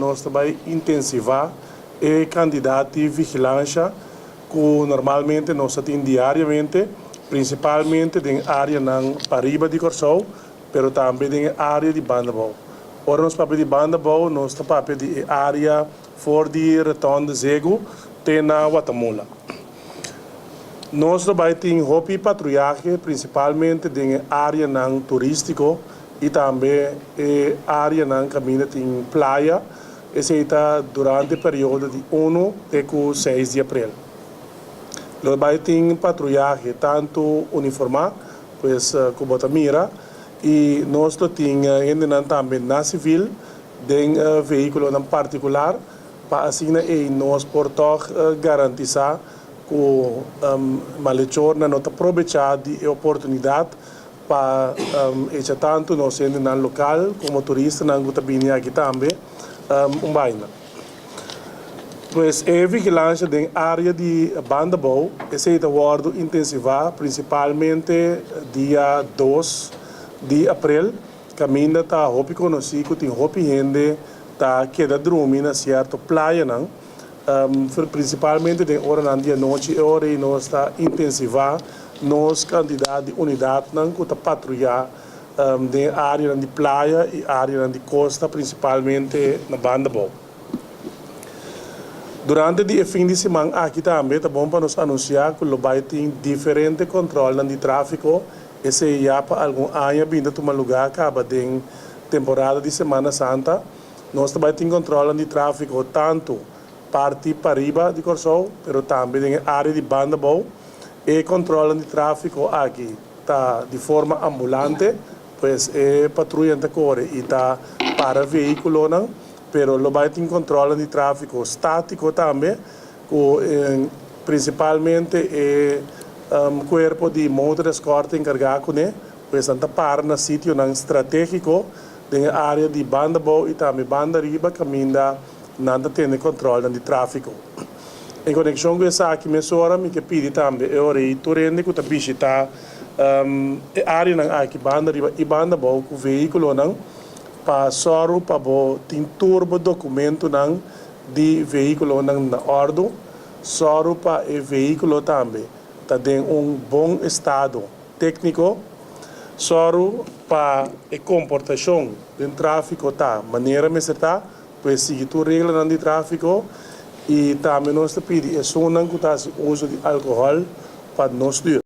Nos ta bai intensivá e kantidat di vigilansha ku normalmente nos ta tin diariamente, prinsipalmente den áreanan pariba di Kòrsou, pero tambe den e área di Bandabou. Ora nos papia di Bandabou, nos ta papia di e área for di Retònde Zegu te na Watamula. Nos lo bai tin hopi patruyahe, prinsipalmente den e áreanan turístiko i tambe e áreanan kaminda tin playa. Esei ta durante periodo di unu te ku seis di aprel. Lo bai tin patruyahe tantu uniformá, pues ku bo ta mira, i nos lo tin hendenan tambe na sivil den vehíkulonan partikular pa asina ei nos por tòg garantisá ku malechornan no ta probechá di e oportunidat pa echa tantu nos hendenan lokal komo turistanan ku ta bini aki tambe un baina. Pues e vigilansha den área di Bandabou esei ta wòrdu intensivá prinsipalmente dia dos di aprel kaminda ta hopi konosí ku tin hopi hende ta keda drumi na sierto playanan. Prinsipalmente den oranan di anochi e ora ei nos ta intensivá nos kantidat di unidatnan ku ta patruyá den áreanan di playa i áreanan di kosta, prinsipalmente na Bandabou. Durante di e fin di siman aki tambe ta bon pa nos anunsiá ku lo bai tin diferente kòntròlnan di tráfiko, esei ya pa algun aña bin ta tuma lugá kaba den temporada di Semana Santa. Nos ta bai tin kòntròlnan di tráfiko tantu parti pariba di Kòrsou, pero tambe den e área di Bandabou. E kòntròlnan di tráfiko aki ta di forma ambulante, pues e patruyanan ta kore i ta para vehíkulonan, pero lo bai tin kòntròlnan di tráfiko státiko tambe, ku prinsipalmente e kuerpo di motoreskòrte enkargá kuné, pues nan ta para na sitionan stratégiko Den e área di banda bou i tambe banda riba kaminda nan ta tene kòntròlnan di tráfiko. En konekshon ku esaki mesora mi ke pidi tambe e ora ei tur hende ku ta bishitá e áreanan aki banda riba i banda bou ku vehíkulonan pa sòru pa bo tin tur bo dokumentunan di vehíkulonan na òrdu, sòru pa e vehíkulo tambe ta den un bon estado. Tékniko, Sòru pa e komportashon den tráfiko ta manera mester ta, pues sigui tur reglanan di tráfiko i tambe nos ta pidi esunnan ku ta hasi uso di alkohòl pa no stür.